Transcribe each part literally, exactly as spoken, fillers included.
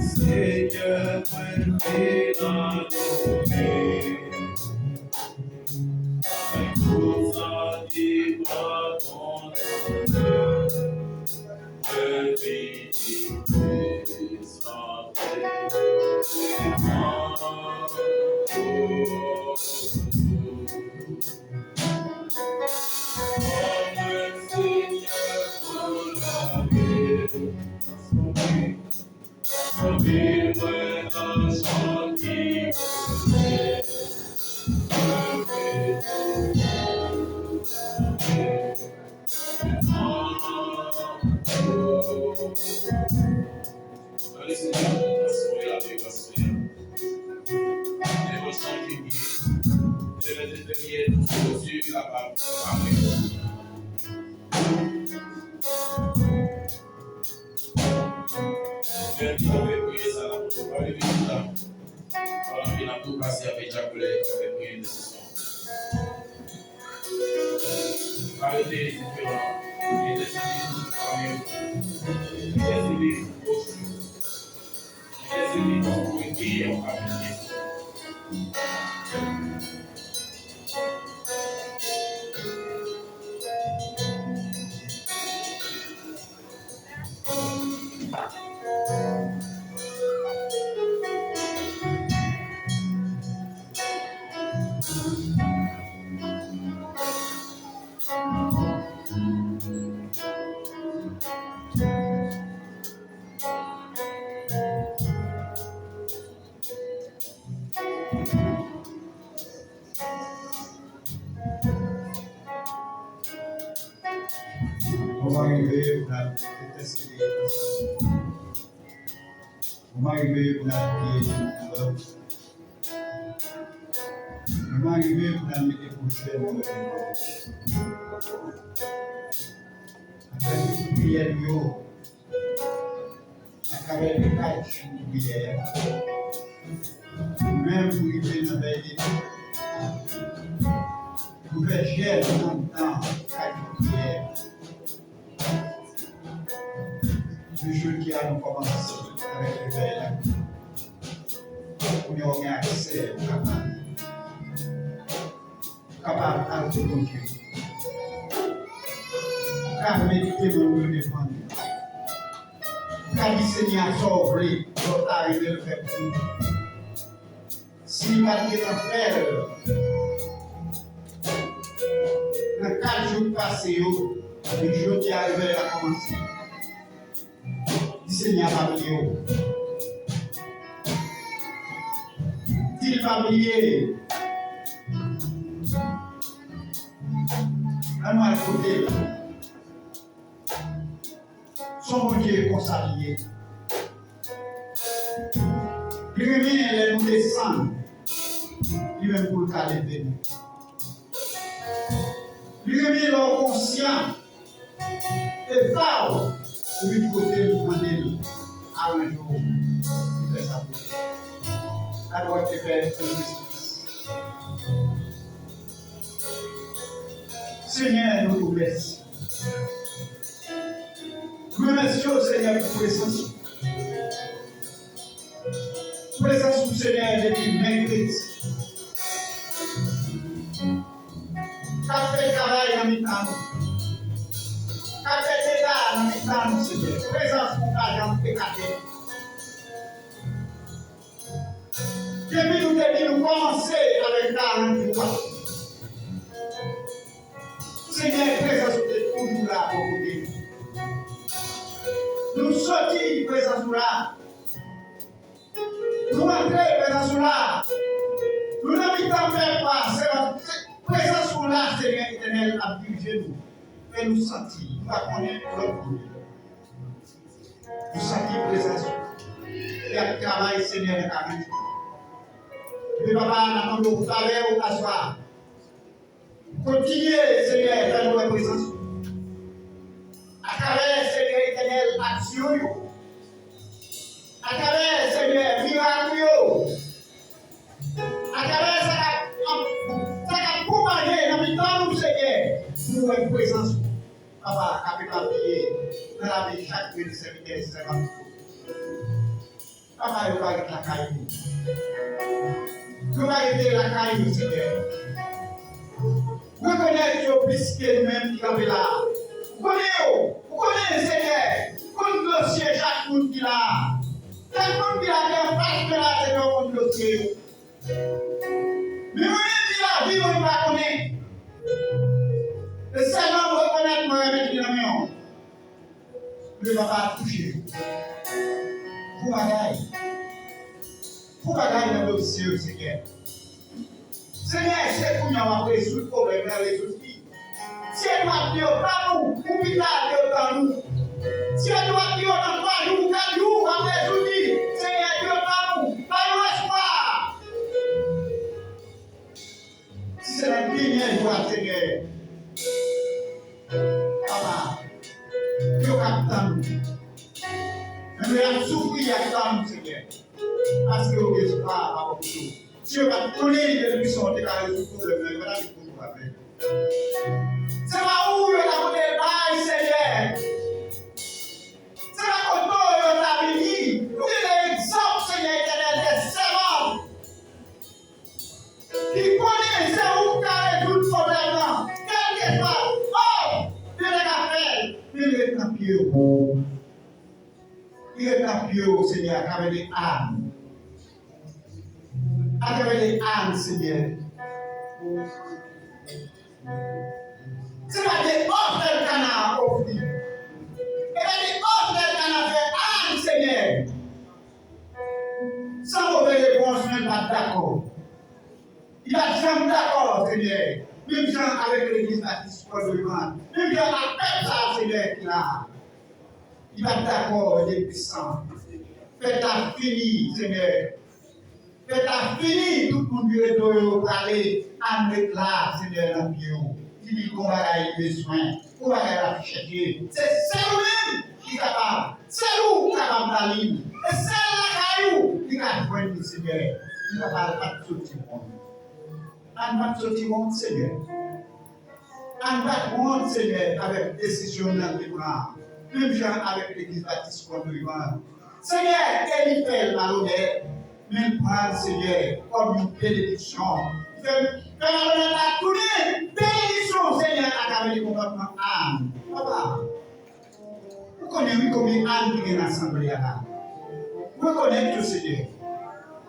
Senyè, mwen vin adore avèk tout sa ki pa kontan. Mwen vini sanble devan ou. Ann lese Bondye pase avèk nou. Devosyon ki byen. Leve tèt nou, priyè nou, pou Bondye kapab pale. Lè nou fè priyè sa, n ap tou pale de sa. Pandan ke n ap tou pase avèk Dyak Kolè, n ap fè priyè entèsesyon. Pa rete diferan. Entèsede pou fanmi w. Entèsede pou pwòch ou. Entèsede pou ede yon fanmi. Moman rive pou n al entèsede ansanm. Moman rive pou n al priye pou lòt. Moman rive pou n al mete pwochen nou devan Bondye. Apre tout priyè nou yo, atravè de kat jou priyè a, nou menm nou rive nan vèy de nou, nou fè jèn anndan kat jou priyè a. Men jodi a, nou kòmanse avèk revèy la. Kounye a, w gen aksè, ou kapab, ou kapab al pou Bondye. Ou ka mete men w yo devan li. Ou ka di Senyè a sa w vle, sa w ta renmen l fè pou ou. Si li pa t gentan fè l nan kat jou k pase yo, men jodi a revèy la kòmanse. Di Senyè a pa bliye w. Di l pa bliye. Ann al kote l. Se yon Bondye konsa li ye. Li renmen lè nou desann, li menm pou l ka leve nou. Li renmen lè w konsyan de pa w, ou vin kote l, ou mande l aranje w, li fè sa pou ou. Gade w ap te fè pou Jezi Kris. Senyè, nou di w mèsi. Nou remèsye w, Senyè, pou prezans ou. Prezans ou, Senyè, depi mèkredi. K ap fè travay nan mitan nou. K ap fè dega nan mitan nou, Senyè. Prezans ou pa janm ekate. Depi nou te di nou kòmanse avèk karant jou a, Senyè, prezans ou te toujou la bò kote nou. Nou soti, prezans ou la. Nou antre, prezans ou la. Nou nan mitan pèp la, se, se, prezans ou la, Senyè Etènèl, ap dirije nou. Fè nou santi, nou pa konnen lòt kote. Nou santi prezans ou ki ap travay, Senyè, nan karant jou. Epi, papa, n ap mande w favè w aswè a. Kontinye, Senyè, fè nou wè prezans ou. Atravè, Senyè Etènèl, aksyon yo. Senyè, sèvant. Papa, yo pa ret lakay yo. Yo pa rete lakay yo, Senyè. Rekonèt yo plis ke nou menm ki kanpe la. Ou konnen yo. Ou konnen, Senyè. Ou konn dosye chak moun ki la. Chak moun ki la, ki anfas mwen la, Senyè, ou konn dosye yo. Men mwen menm ki lavi mwen pa konnen. E sèlman mwen rekonèt mwen remèt li nan men w. Men papa touche. Fè bagay. Fè bagay nan dosye yo, Senyè. Senyè, se kounye a w ap rezoud pwoblèm nan, rezoud li. Si Edward di yo tann ou, ou pita di yo tann ou. Si Edward di yo nan twa jou, kat jou, w ap rezoud li. Senyè, di yo tann ou. Ba yo espwa. Si se nan dènye jou a, Senyè, papa, yo k ap tann ou. Men yo ap soufri, y ap tann ou, Senyè. Paske yo gen espwa, papa, pou yo. Si yo pa t konnen li te pwisan, yo te ka rezoud pwoblèm nan, yo pa t ap vin pou nou avè l. Se pa ou yo ta pote l bay, Senyè. Se pa kote yo ta vini. Nou gen de egzanp, Senyè Etènèl, de sèvant ki konnen se ou k ka rezoud pwoblèm nan. Kèlkeswa, oh, Bondye ka fè l, men li ret nan pye w. Li ret nan pye w, Senyè, atravè de Ann. Atravè de Ann, Senyè. Se pa de òf Èlkana ofri. E pa de òf Èlkana fè Ann, Senyè. San move repons, men l pa t dakò. Li pa t janm dakò, Senyè. Menm jan avèk legliz batis Pòdrivan. Menm jan ak pèp sa a, Senyè, ki la. Li pa t dakò, Bondye pwisan. Fèt la fini, Senyè. Fèt la fini, tout moun vire do yo prale. Ann ret la, Senyè, nan pye w. Di li gon bagay li bezwen, gon bagay l ap chèche. Se sèl ou menm ki kapab. Sèl ou kapab ba li l. E sèl lakay ou li ka jwenn li, Senyè. Li pa, pa, pa t soti wont. Ann pa t soti wont, Senyè. Ann pa t wont, Senyè, avèk desizyon nan te pran. Menm jan avèk legliz batis Pòdrivan. Senyè, e li fè l malonèt, men l pran l, Senyè, kòm yon benediksyon. Fè, fè malonèt la tounen benediksyon, Senyè, atravè de konpòtman Ann. Papa, ou konnen, wi, konbyen Ann ki gen nan asanble a la. Ou rekonèt yo, Senyè.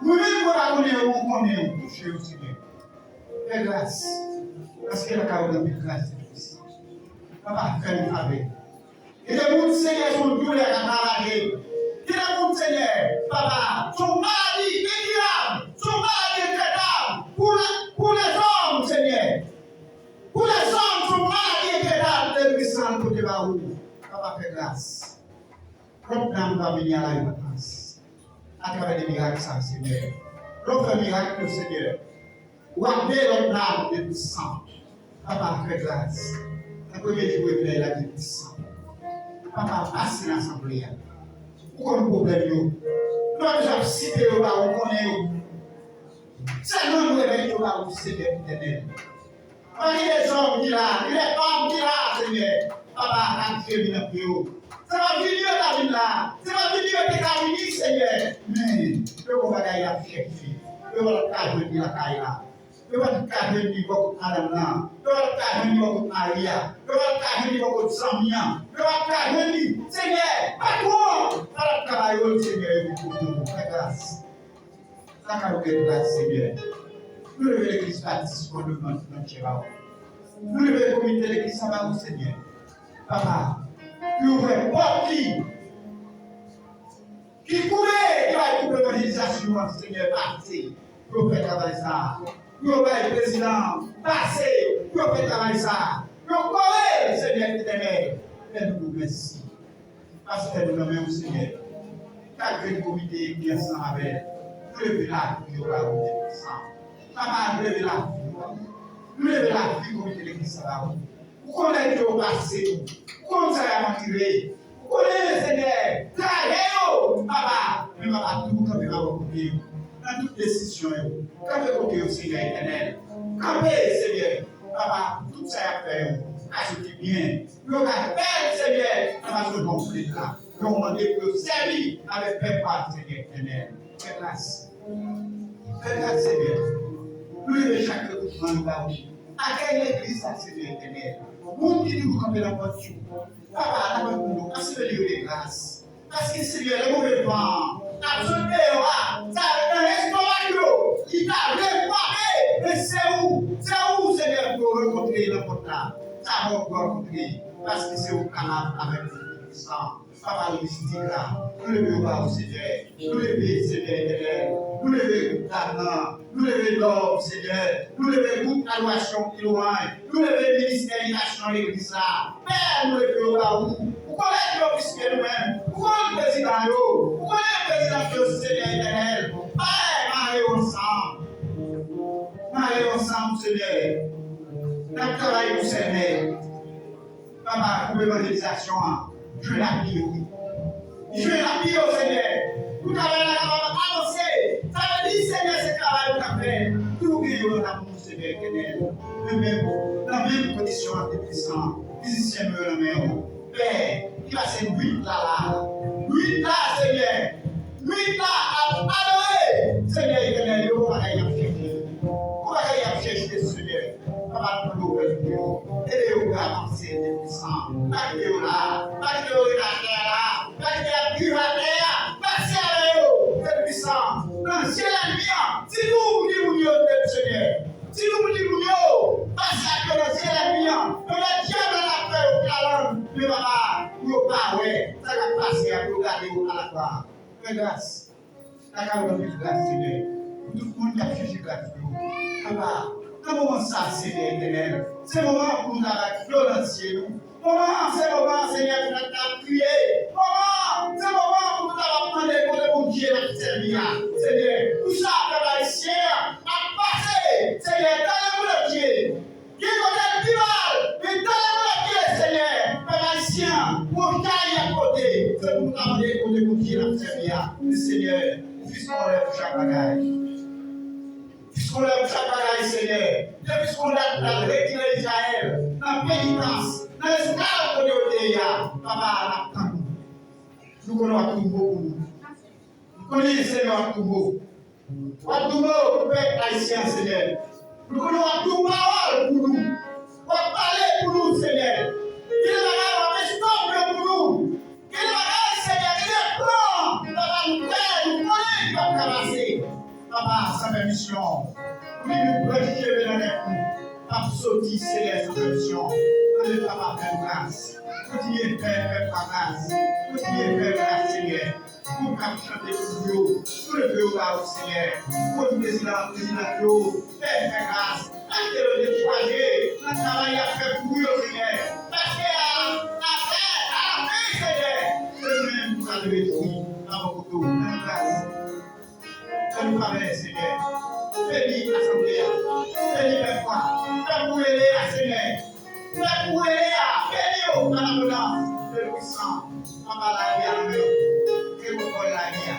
Mwen menm, mwen pa konnen yo, ou konnen yo, touche yo, Senyè. Fè gras. Paske lakay ou gen anpil gras, Senyè. Papa, fè nou favè. Gen de moun, Senyè, se yon doulè k ap ravaje. Gen de moun, Senyè, papa, se yon maladi enkirab, se yon maladi entretab pou le, pou lèzòm, Senyè. Pou lèzòm, se yon maladi entretab, Espri Sen an pote ba ou. Papa, fè gras. Lòt nanm va vini a la repantans. Atravè de mirak sa, Senyè. Lè w fè mirak yo, Senyè, w ap beni lòt nanm de pwisan. Papa, fè gras. Nan premye jou revèy la, de pwisan. Papa, pase nan asanble a. Ou konn pwoblèm yo. Lòt jou ap site yo ba ou, ou konnen yo. Sèlman nou remèt yo ba ou, Senyè Etènèl. Pa gen lèzòm ki la, gen lèzòm ki la, Senyè. Papa, ak jemi nan pye w. Se pa vini yo ta vin la. Se pa vini yo te ka vini, Senyè. Men, yo gon bagay y ap chèche. Yo pa t ka jwenn li lakay la. Yo pa t ka jwenn li bò kot madanm nan. Yo pa t ka jwenn li bò kot mari a. Yo pa t ka jwenn li bò kot zanmi an. Yo pa t ka jwenn li. Senyè, patwon, pa t ap ka ba yo l, Senyè, yo vin kote w. Fè gras. Sa ka ouvè gras, Senyè. Nou leve legliz batis Pòdrivan nan tchè ba ou. Nou leve komite legliz sa ba ou, Senyè. Papa, ki ouvè pòt li, ki koupe, ki bay gwoup evanjelizasyon an, Senyè, pase pou yo fè travay sa. Pou yo bay prezidan pase pou yo fè travay sa. Pou yo kore, Senyè Etènèl. Fè nou di w mèsi. Pastè nou nan men w, Senyè. Chak grenn komite ki ansanm avè l, nou leve lavi yo ba ou, Bondye pwisan. Papa, nou leve lavi yo ba ou. Nou leve lavi komite legliz sa ba ou. Ou konnen yo pase tou. Ou konn sa y ap andire. Ou konnen, Senyè, trajè yo, papa. Men papa, toujou kanpe nan bò kote yo. Nan tout desizyon yo. Kanpe kote yo, Senyè Etènèl. Kanpe, Senyè. Papa, tout sa y ap fè yo, ka soti byen. Pou yo ka fè l, Senyè, nan fason jan w vle l la. Yo mande pou yo sèvi avèk pèp pa, Senyè Etènèl. Fè gras. Fè gras, Senyè. Nou leve chak regroupman nou ba ou. Akèy legliz la, Senyè Etènèl. Moun ki toujou kanpe nan pòt yo. Papa, n ap mande pou nou anseveli yo de gras. Paske, Senyè, lè move van an ap sot deyò a, sa vle nan lestomak yo, li ta vle frape, men se ou, se ou, Senyè, pou yo rankontre nan pòt la. Sa bon pou yo rankontre, paske se ou k kapab avèk nou, Pisan. Papa, nou mistik la, nou leve yo ba ou, Senyè. Nou leve, Senyè Etènèl. Nou leve gwoup dam nan. Nou leve dòm, Senyè. Nou leve gwoup adorasyon ki lwanj. Nou leve ministè imitasyon legliz la. Pè, nou leve yo ba ou. Ou konnen ki yo plis ke nou menm. Ou konnen prezidan yo. Ou konnen prezidant yo, Senyè Etènèl. Pè, mare yo ansanm. Mare yo ansanm, Senyè. N ap travay pou sèmè. Papa, pou evanjelizasyon an, jwenn api yo. Jwenn api yo, Senyè. Pou travay la kapab avanse. Sa vle di, Senyè, se travay ou ka fè. Pou nou gen yo nan lamour, Senyè Etènèl. Nou menm, nan menm kondisyon an, Pisan. Mizisyen nou yo nan men w. Pè, ki pase nwit la la. Nwit la, Senyè. Nwit la ap adore Senyè Etènèl yo, yon bagay y ap chèche. Yon bagay y ap chèche, Senyè. Papa, nou mande w fè pou yo. Ede yo pou yo avanse, Tèt Pisan. Pa kite yo la. Pa kite yo ret atè a la. Pa kite y ap viv atè a. Pase avè yo, Tèt Pisan. Nan je lènmi an, di nou moun yo, Tèt Senyè. Di nou moun yo, pase ak yo nan je lènmi an. Yo lè dyab la ap fè yo kalann. Men papa, pou yo pa wè sa k ap pase a, pou yo gade yo alakwa. Fè gras. Lakay ou anpil gras, Senyè. Pou tout moun k ap chèche gras ou yo. Papa, nan moman sa, Senyè Etènèl, se moman pou nou ta bay dlo nan zye nou. Moman, se moman, Senyè, pou nou ta kriye. Moman, se moman pou nou ta mande kote Bondye n ap sèvi a. Senyè, pou sa pèp ayisyen an ap pase, Senyè, tande Bondye. Gen kote l pi mal, men tande Bondye, Senyè, pèp ayisyen an, pou chay y ap pote, se pou nou ta mande kote Bondye n ap sèvi a. Men Senyè, ou fis gon lè pou chak bagay. Fis gon lè pou chak bagay, Senyè. Depi gon dat pou al retire Izrayèl nan penitans, nan esklav kote yo te ye a, papa, n ap tann ou. Nou konnen w ap tounen pou nou. Nou konnen, Senyè, w ap tounen. W ap tounen pou pèp ayisyen an, Senyè. Nou konnen w ap di yon pawòl pou nou. W ap pale pou nou, Senyè. Gen de bagay w ap estòp yo pou nou. Gen de bagay, Senyè, gen de plan, papa, nou kwè, nou konnen ki p ap ka pase. Papa, san pèmisyon, ou di nou branch cheve nan nèk nou p ap soti, Senyè, san pèmisyon. Mande papa fè nou gras. Kontinye fè pèp la gras. Kontinye fè gras, Senyè. Moun k ap chante pou yo, souleve yo ba ou, Senyè. Moun prezidan, prezidant yo, fè, fè gras. Pa kite yo dekouraje nan travay y ap fè pou ou yo, Senyè. Paske a, apre, alafen, Senyè, se nou menm ki pral detwi nan bò kote w. Fè nou gras. Fè nou favè, Senyè. Beni asanble a. Beni pèp la. Pèp ou rele a, Senyè. Pèp ou rele a, beni yo an abondans. Pèp pwisan, papa, lari a nan men w. Gen kontwòl lari a.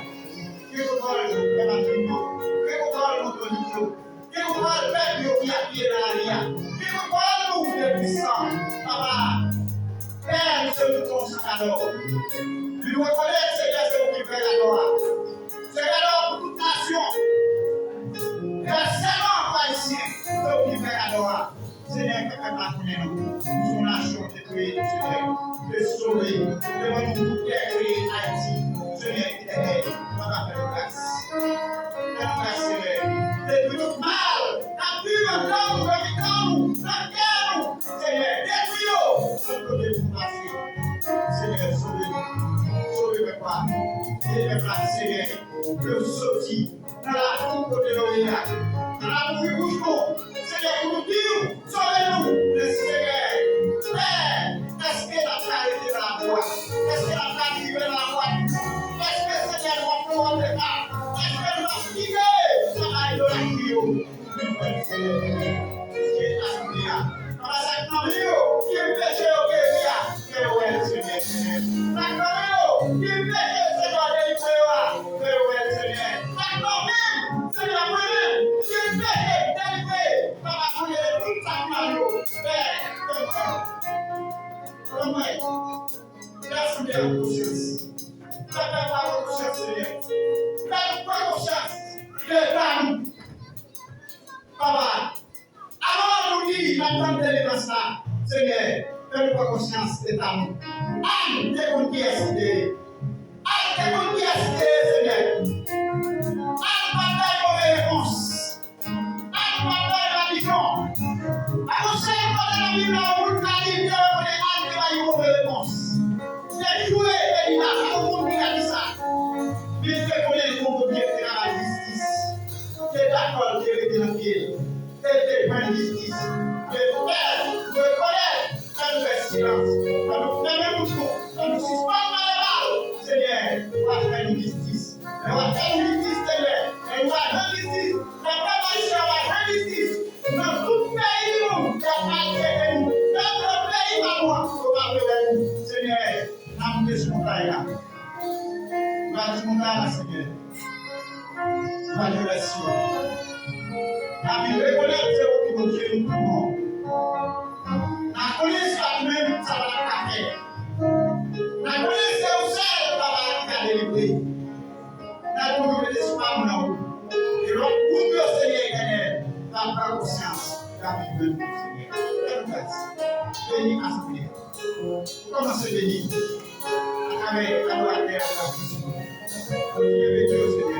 Gen kontwòl pèp Matinik yo. Gen kontwòl Gonayiv yo. Gen kontwòl pèp yo ki apiye nan lari a. Gen kontwòl nou, Pèp pwisan, papa. Pè, nou se mouton san kadò. Nou rekonèt, Senyè, se ou ki fè kadò a. Se kadò pou tout nasyon. Fè sèlman pou Ayisyen, se ou ki fè kadò a. Senyè, fè pèp la konnen nou. Nou se yon nasyon ki te kreye nou, Senyè. Ou te sove nou. Ou te ban nou tout tè kreye Ayiti. Senyè Etènèl, papa, fè nou gras. Fè nou gras, Senyè. Detwi tout mal k ap viv anndan nou, nan mitan nou, nan kè nou. Senyè, detwi yo. Sèl kote pou pase. Senyè, sove nou. Sove pèp la. Ede pèp la, Senyè. Ke yo soti nan labou kote yo ye a. Nan labou wi bouch nou. Senyè, pou nou di w, sove nou. Men Senyè, Pè, èske n ap ka rete nan labou a? Èske n ap ka viv nan labou a? Èske, Senyè, nou ap fè w ap fè pa? Èske nou ap kite sa bay idolatri yo? Senyè, Senyè, Senyè, Senyè, Senyè. Papa, sa k nan vi yo, ki anpeche yo geri a, fè yo wè l, Senyè, Senyè. Sa k nan vi yo, ki anpeche, Senyè, delivre yo a, fè yo wè l, Senyè. Sa k nan vi m, Senyè, mwen menm, ki anpeche delivre, papa, konnen de tout sa k mal yo, fè Senyè, fè nou pran konsyans de eta nou. Papa, avan nou di n ap tann delivrans la, Senyè, fè nou pran konsyans de eta nou. Ann te konn kiyès li te ye. Ann te konn kiyès li te ye, Senyè. Ann pa t bay move repons. Ann pa t bay madichon. Pa gon sèl kote nan Bib la yon moun ka li te rekonnen Ann te bay yon move repons. Te joure Penina, pa gon moun ki ka di sa. Men te konnen gon Bondye ki te ka bay jistis. Te dakò l te rete nan pye l. E te jwenn jistis. E fè rekonèt, fè nou fè silans. Fè nou fèmen bouch nou. Fè nou sispann pale mal. Senyè, w a fè nou jistis. Lè w a fè nou jistis, Senyè, e nou va jwenn jistis. Lè pèp ayisyen an va jwenn jistis. Nan tout peyi nou, y ap maltrete nou. Menm nan peyi pa nou an, yo pa vle wè nou. Senyè, n ap monte sou montay la. Nou va sou montay la, Senyè. Nou va adorasyon. N ap vin rekonèt se ou ki Bondye nou pou bon. N a konnen se pa nou menm sa pa t ap ka fè. N a konnen se ou sèl, Papa, ki ka delivre. N a toujou met espwa nou nan ou. E lòt moun yo, Senyè Etènèl, va pran konsyans, va vin jwenn nou, Senyè. Fè nou gras. Beni asanble a. Kòmanse beni atravè adoratè ak adoratris yo. Kontinye beni yo, Senyè.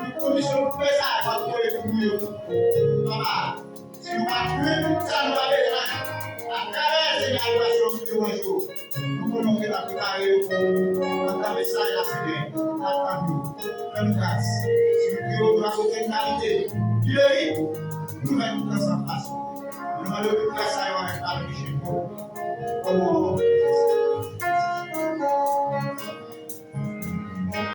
Tout kondisyon pou fè sa, w ap voye pou nou yo. Papa, si nou pa jwenn tout sa nou pa bezwen, atravè, Senyè, adorasyon sou louwanj yo, nou konnen w gentan prepare yo pou nou. Nan tan mesaj la, Senyè, n ap tann yo. Fè nou gras. Si nou priye w, nou pa gen okenn kalite ki merit, nou mèt tout ansanm fas ou. Nou mande w tout gras sa yo avèk pale peche nou. O non